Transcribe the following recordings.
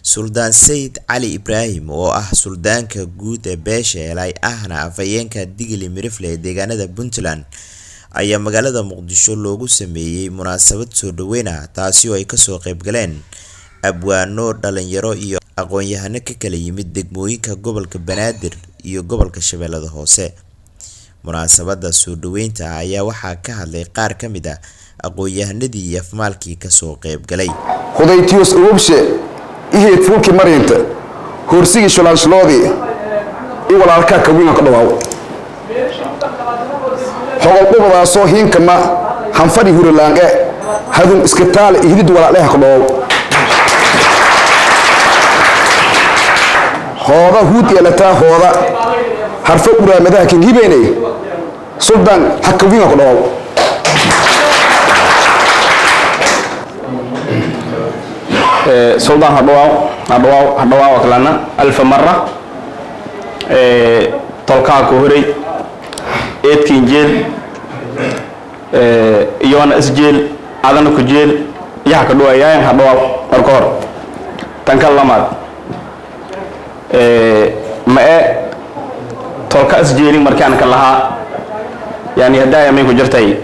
Suldaan Sayid Cali Ibraahim oo ah suldaanka guud ee beesha Eelay ahna afhayeenka Digili Mirifle ee deegaanada Puntland ayaa magaalada Muqdisho loogu sameeyay munaasabad soo dhaweyn ah, taasi oo ay kasoo qayb galeen abwaano, dhalinyaro iyo aqoon-yahano ka kala yimid degmooyinka gobolka Banaadir iyo gobolka Shabeellada Hoose. Munaasabadda soo dhaweynta ayaa waxaa ka hadlay qaar ka mid ah aqoon-yahanadii iyo afmaalkii kasoo qayb galay. Hudaytiyus ububshe iheed fuulkii marinta hoorsigii shulaanshuloodii i walaalkaa kawiina ka dhawaaw hogol dhubadaasoo hiinkama hanfadhi huralaange hadun iskitaale ihidid walaaleha ka dhawaaw hooda huud yeelataa hooda harfo uraamadaha kinhibeene suldaan hakawiina ku dhawaaw. Suldaan hadhawaaw, hadhawaaw, hadhawaaw kalana alfa mara tolkaa ku horay eedkiin jeel iyoona isjeel adana ku jeel yaha ka dhawaayaayan hadhawaaw marka hor tan ka lamaad ma e tolka isjeelin markaan ka lahaa yani haddaaya may ku jirtay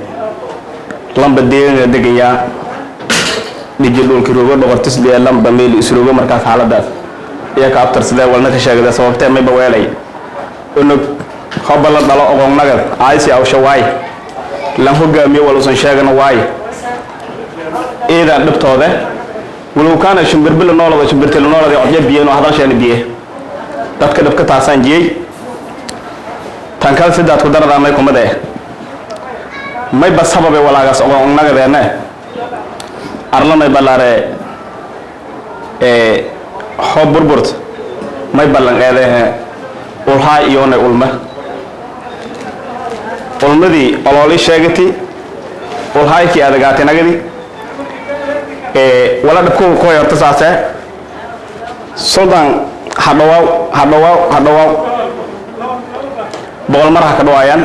lamba deeganka degayaa dhiji dhulki rogo dhoqortisliya lamba meel isrogo markaas xaaladaas iya ka abtarsadee walna ka sheegada sababtee mayba weelay unug hoba la dhalo oqonnagad aaysi awsha waay lan hogaamiyo wal usan sheegana waay iidan dhibtoode walow kaana shimbirbil noolada shimbirtil noolada codya biyeen oo hadalsheena biye dadka dhibka taasaan jiyey tan kale sidaad ku daradaa may kumad eh mayba sababe walaagaas oqonnagadeenne arla may ballaare hoob burburt may ballan eedehe ulhaa iyoonay ulma ulmadii olooli sheegati ulhaaykii adagaatinagadi wala dhabkuhu koy horta saase suldaan hadhawaaw, hadhawaaw, hadhawaaw 100 mar ha ka dhawaayaan.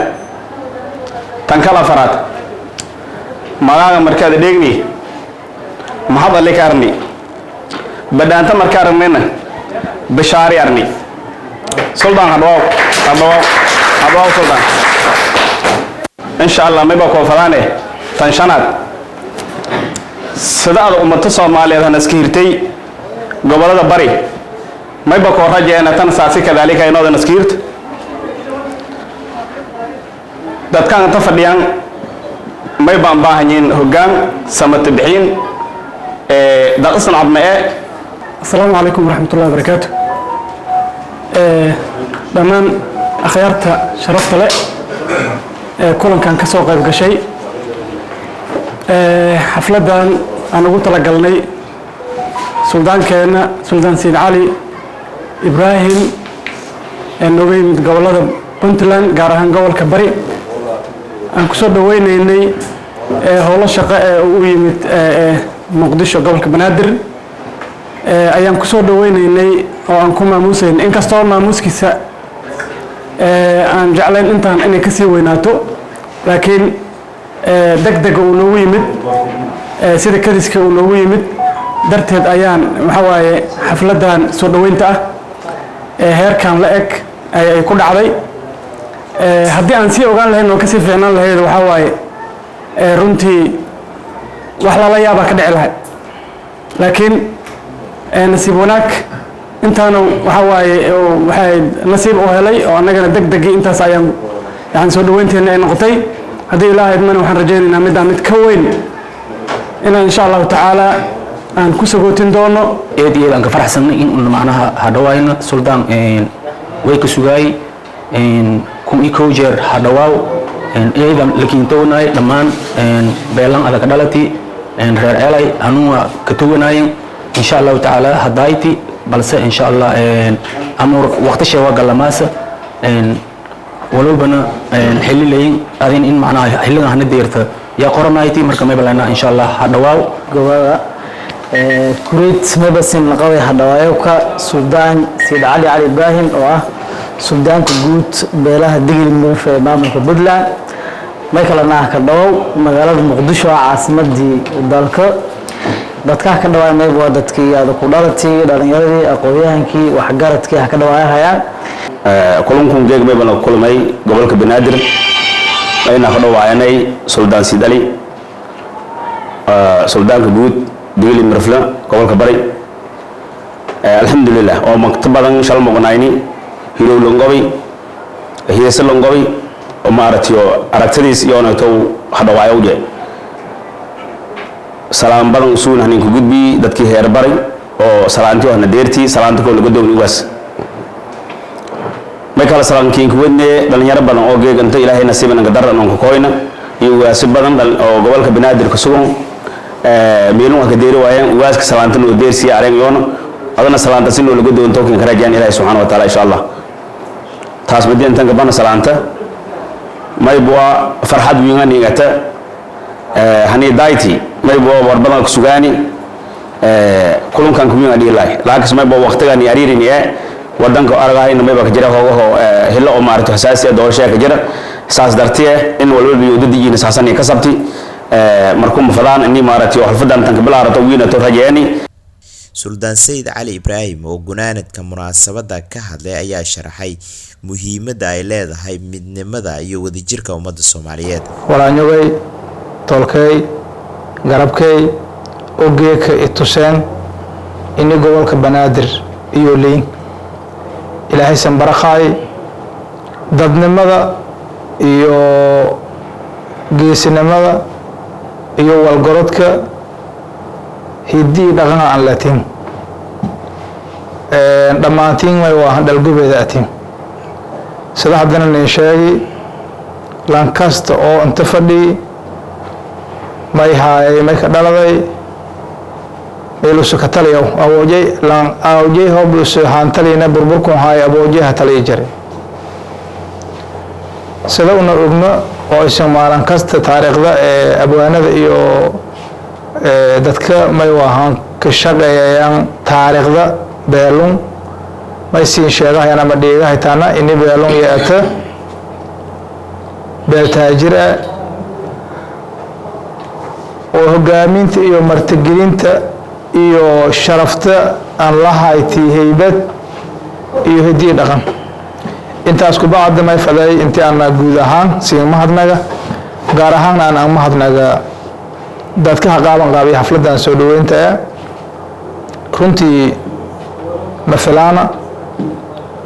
Tan kala afaraad magaaga markaad dheegni mahad alle ka arni badhaanta marka aragnayna bashaari arni. Suldaan hadhawaaw, hadhawaaw, hadhawaaw suldaan. Insha Allah mayba koofadaane tan shanaad sida ada ummado Soomaaliyeed hana iska hirtay gobolada bari mayba koo rajeena tan saasi kadaalika inoodan iska hirto dadkaan inta fadhiyaan may baan baahanyiin hoggaan samata bixiin dad isna cabma-e. Asalaamu calaykum waraxmatullahi wabarakaatu. Dhammaan akhyaarta sharafta leh ee kulankan ka soo qayb gashay xafladdan aan ugu talagalnay suldaankeenna Suldaan Sayid Cali Ibraahim ee nooga yimid gobollada Puntland, gaar ahaan gobolka Bari, aan kusoo dhaweyneynay howlo shaqo ee uu u yimid Muqdisho, gobolka Banaadir, ayaan kusoo dhaweyneynay oo aan ku maamuusayn, inkastoo maamuuskiisa aan jeclayn intaan inay kasii weynaato, laakiin deg dega uu noogu yimid, sida kadiska uu noogu yimid darteed ayaan waxaa waaye xafladdan soo dhaweynta ah ee heerkan la eg ay ku dhacday. Haddii aan sii ogaan lahayn oo kasii fiicnaan lahayd, waxaa waaye runtii wax lala yaabaa ka dhici lahay, laakiin nasiib wanaag intaanu waxaa waaye waxay nasiib u helay oo annagana deg degii intaas ayaan yani soo dhaweynteena ay noqotay. Haddii Ilaahay idmana waxaan rajaynaynaa midaan mid ka weyn inaan insha Allahu tacaala aan ku sagootin doono. Eed iyo eed aan ka faraxsanay in un macnaha hadhawaayna suldaan way ka sugaay 1001 jeer hadhawaaw eedan lakiin townaay dhammaan beelan adag dhalati reer Eelay hanuun ka towanaayeen insha Allahu tacaala hadayti, balse insha Allah amur waqti sheewa galamaasa walwalbana xilli leeyin adin in macnaha xilligan hana deerta yaa qoranayti marka maybalana insha Allah hadhawaaw. Gobada kureed mabasin laqabay hadhawaayowka Suldaan Sayid Cali Cali Ibraahim oo ah suldaanka guud beelaha Digil Mirif ee maamulka Puntland. May kalena ka dhawow magaalada Muqdisho, caasimadii dalka. Dadka ka dhawaay mayba waa dadkii aada ku dhalatii, dhalinyaradii, aqoon-yahankii, waxgaradkii ha ka dhawaayahayaan. Kulankun geeg may baan kulmay gobolka Banaadir, ayna ka dhawaayanay Suldaan Siid Ali, suldaanka guud Digli Mirfla gobolka Bari. Alxamdulilah, oo magto badan shal muqnayni, hirow longobi, heese longobi, oo maaragtay aragtadiis iyoonaytow hadhawaayowje salaan badan usuun haninka gudbi dadkii heer baray oo salaantii hana deertii salaanta koo laga downi ugaas. May kala salaankiinka wadne dhalinyaro badan oo geeganta Ilaahay nasiibananka daran onka koyna iyo ugaasi badan oo gobolka Banaadir ka sugan meelun waa ka deeri waayeen. Ugaaska salaanta noo deersiya areen yoona adana salaanta si noo laga doonto kin karajaan Ilaahay subxaana wa taala, insha Allah. Taas madi intan gabana salaanta may bua farxad wiinga ningata hani dayti may bua war badan ku sugaani kulunkan kuwiinga dhiilay, laakiin may bua waqtigani ariirini ee wadanka aragahayna mayba ka jira hoogaho hilo oo maaragtay xasaasi ah, doorashada ka jira. Saas dartiye in walba biyo dadijiina saasan ka sabti markuu mafadaan ini maaragtay oo xalfadan tanka bilaarato wiinato rajeeni. Suldaan Sayid Cali Ibraahim oo gunaanadka munaasabadda ka hadlay ayaa sharaxay muhiimadda ay leedahay midnimada iyo wadajirka ummadda Soomaaliyeed. Walaanyogay, tolkay, garabkay, ogeeka ituseen ini gobolka Banaadir iyo leyn Ilaahaysan barakhaay dadnimada iyo geesinimada iyo walgorodka hiddii dhaqanka aan latiin dhammaantiin may waa dhalgubeeda atiin. Sida haddana nin sheegi, lankasta oo inta fadhi may haayay, may ka dhaladay meelusu ka taliyow awoojay lan aawjay hoobusu haantalina burburkun haay awoojay ha taliyi jiray. Sida una ogno oo isan maalin kasta taariikhda ee abwaanada iyo dadka may wahaan ka shaqeeyayaan taariikhda beelun, may siin sheegahayaan ama dhiigahaytaana ini beelun yeeta beel taajir ah oo hogaaminta iyo martigelinta iyo sharafta aan la hayti heybad iyo hidiyi dhaqan. Intaas kubacda may faday intii aana guud ahaan siin mahadnaga, gaar ahaan aan mahadnaga dadka qaaban qaabay xafladan soo dhaweynta ah. Runtii ma filaana,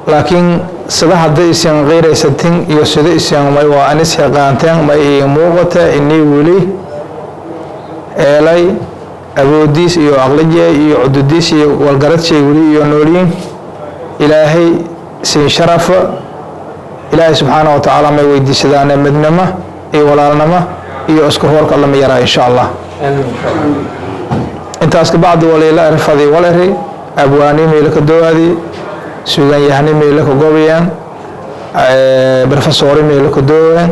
laakiin sida hadda isin qiiraysatin iyo sida isin may waa anis xiqaanteen, may ii muuqata inii weli eelay awoodiis iyo aqlijee iyo cududiis iyo walgaradshay weli iyo nooliin. Ilaahay siin sharafa. Ilaahay subxaana wa tacaala may weydiisadaane midnimo iyo walaalnimo iyo isku hoorka lama yaraa, insha Allah. Intaas kabacdi waliila erfadi wal eri abwaani meelo ka dowaadi, suuganyahani meelo ka gobayaan, brofesori meelo ka doowaan.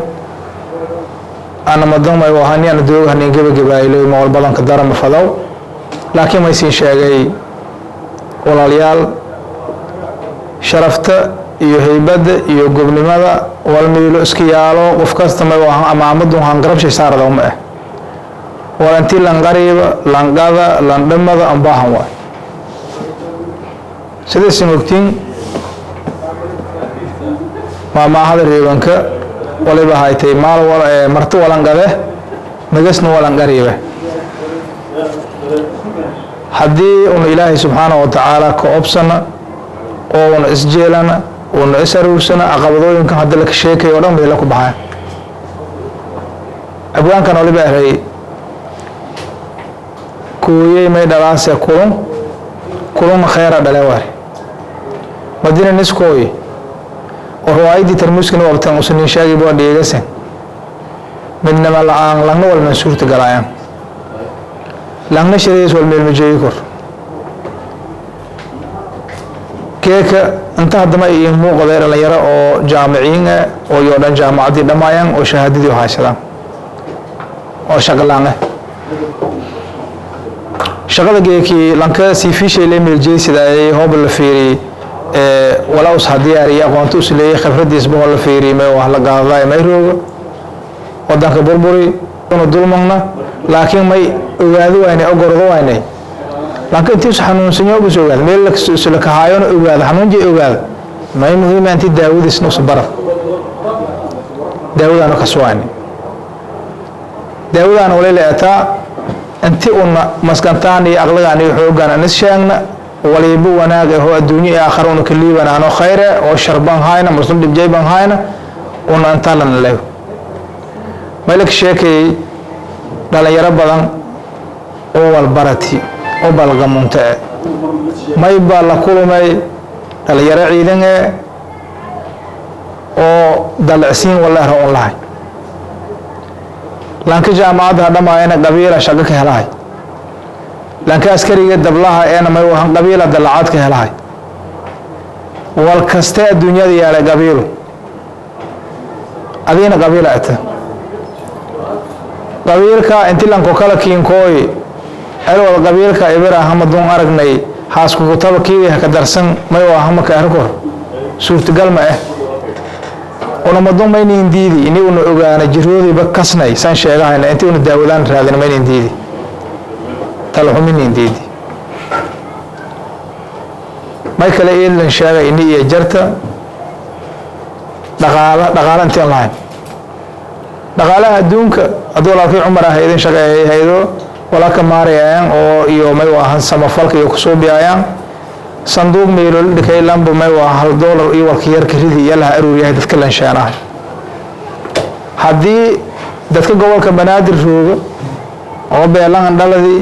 Ana madan may wahani ana doogahanin gebagabaaylo ma wal badanka darama fadow, laakiin may siin sheegay walaalyaal sharafta iyo heybadda iyo gobnimada wal miilo iska yaalo. Qof kasta may wahan amaamadun hangarabshay saarada ma ah walantii lanqariiba lanqada landhamada ambaahan waay. Sidaysan ogtiin maamaahada reebanka waliba haytay maal marti walanqade magasna walanqariibe. Haddii una Ilaahay subxaana wa tacaala ka obsana oo una isjeelana una is aruursana, caqabadooyinkan hadda laka sheekayo o dhan bay la ku baxaan. Abwaankan waliba eray kooyey may dhalaase kulun kulunna kheyra dhale war madina niskooy oo riwaayaddii tarmuuskana wabtan usanin sheegay baa dheegasen midnama la-aan langna walman suurta galaayaan langna shirays wal meelmajeeyi kor keeka. Inta haddama ii muuqday dhalinyaro oo jaamiciin ah oo iyo dhan jaamacaddii dhammaayaan oo shahaadadii haysadaan oo shaqalaan ah shaqada geekii lanka siifiishay la meeljeysidaayay hooba la fiiri walaa us hadiyaariyo aqoonta us leeyay khibradiisba hoo la fiiri may wax la qaadaday may roogo. Wadanka burburi una dulmagna, laakiin may ogaado waynay, ogordo waynay. Laakiin intiisu xanuunsanyo us ogaado, meel isla kahaayona ogaado, xanuunjay ogaado. May muhiima intii daawadiisna usu barad, daawadaana kasuwaynay, daawadaana walila etaa inti una maskantaan iyo aqligaan iyo xoogaan anis sheegna waliba wanaag ahoo adduunyo iyo aakhara una ka liibanaano khayre oo sharban hayna, muslim dhibjayban hayna, una intaa lana leego. Mayla ka sheekayay dhalinyaro badan oo walbarati oo balgamunta e, may baa la kulmay dhalinyaro ciidan e oo dalcsiin waleero un lahay. Laanka jaamacadda hadhamaayana qabiila shaqo ka helahay, laanka askariga dablaha eena may wahan qabiila dalacaad ka helahay. Wal kaste adduunyada yaalay qabiilu, adiina qabiila ata. Qabiilka inti lanko kala kiinkooy elwal qabiilka ibira hama dun aragnay haaskukutaba kiiga haka darsan, may waa hama ka erkor suurtagal ma eh. Unamadun maynin diidi ini una ogaana jiroodiiba kasnay saan sheegahayna, inti una daawadaan raadin maynin diidi, talaxuminin diidi. May kale iidlan sheegay ini iyo jarta dhaqaala, dhaqaala intiin lahayn, dhaqaalaha adduunka. Hadduu walaalkii Cumar ah idin shaqeeyay haydo walaa ka maarayayaan oo iyo may waahan samafalka iyo kusuubiyayaan sanduuq meelol dhikay lambo, may waa $1 iyo walka yarka ridi iyo laha aruuryahay dadka lansheenahay. Haddii dadka gobolka Banaadir rooga oo beelangan dhaladii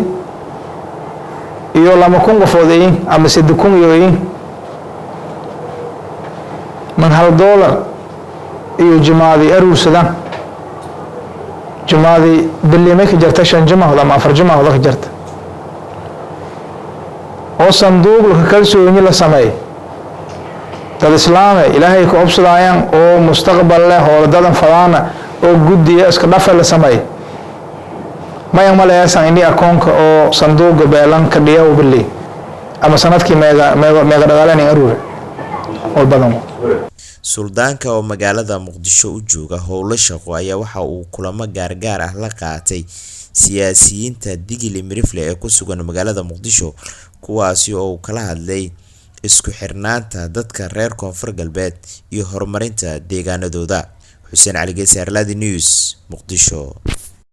iyo 2000 qofood iin ama 3000 iyo iin man $1 iyo jimaadii aruursadaan, jimaadii bilimay ka jarta 5 jimahood ama 4 jimahood ka jarta oo sanduuq laka kalsoonyi la sameey, dad islaame Ilaahay ka obsadaayaan oo mustaqbal leh, howladadan fadaana oo guddiya iska dhafa la sameey, mayan maleesan ini akoonka oo sanduuqa beelan ka dhiya bili ama sanadkii meega meega meega dhaqaaleen aruur oo badan. Suldaanka oo magaalada Muqdisho u jooga howlo shaqo ayaa waxa uu kulamo gaargaar ah la qaatay siyaasiyiinta Digili Mirifle ee ku sugan magaalada Muqdisho, kuwaasi oo uu kala hadlay isku xirnaanta dadka reer Koonfur Galbeed iyo horumarinta deegaanadooda. Xuseen Cali Geesi, Arlaadi News, Muqdisho.